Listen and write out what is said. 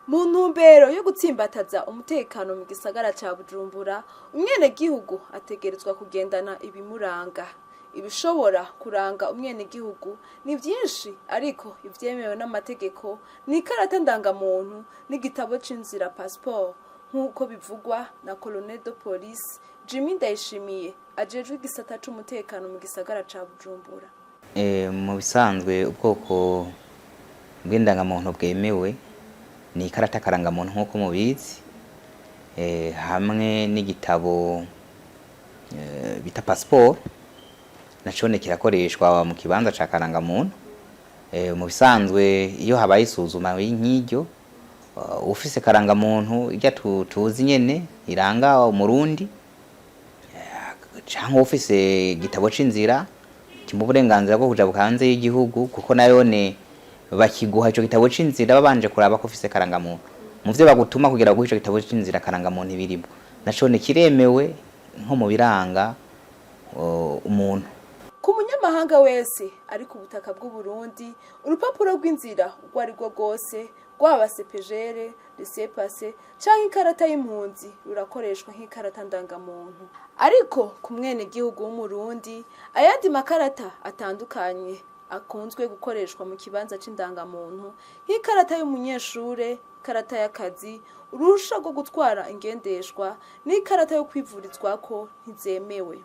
Mu ntumbero yo gutsimbataza umutekano mu gisagara ca Bujumbura, umwenegihugu ategerezwa kugendana ibimuranga. Ibishobora kuranga umwenegihugu ni vyinshi, ariko ivyemewe n'amategeko ni ikarata ndangamuntu n'igitabo c'inzira, passport, nk'uko bivugwa na Colonel de Police Jimmy Ndayishimiye ajejwe igisata c'umutekano mu gisagara ca Bujumbura. Mu bisanzwe, ubwoko bw'indangamuntu bwemewe ni ikarata karangamuntu, nk'uko mubizi, hamwe n'igitabo bita passport, nacone kirakoreshwa mu kibanza ca karangamuntu. Mu bisanzwe, iyo habaye isuzuma nk'iryo, ufise karangamuntu irya tuzi nyene iranga Umurundi, canke ufise igitabo c'inzira kimuha uburenganzira bwo kuja hanze y'igihugu, kuko nayone bakiguha ico gitabo c'inzira babanje kuraba ko ufise karangamuntu. Mu vyo bagutuma kugira guha ico gitabo c'inzira, karangamuntu ibirimo, nacone kiremewe nko mu biranga umuntu. Ku munyamahanga wese ari ku butaka bw'u Burundi, urupapuro rw'inzira urwo ari rwo rwose, rwaba CEPGL, laissez-passer canke ikarata y'impunzi, rurakoreshwa nk'ikarata ndangamuntu. Ariko ku mwenegihugu w'Umurundi, ayandi makarata atandukanye akunzwe gukoreshwa mu kibanza c'indangamuntu, nk'ikarata y'umunyeshure, ikarata y'akazi, uruhusha rwo gutwara ingendeshwa n'ikarata yo kwivurizwako, ntizemewe.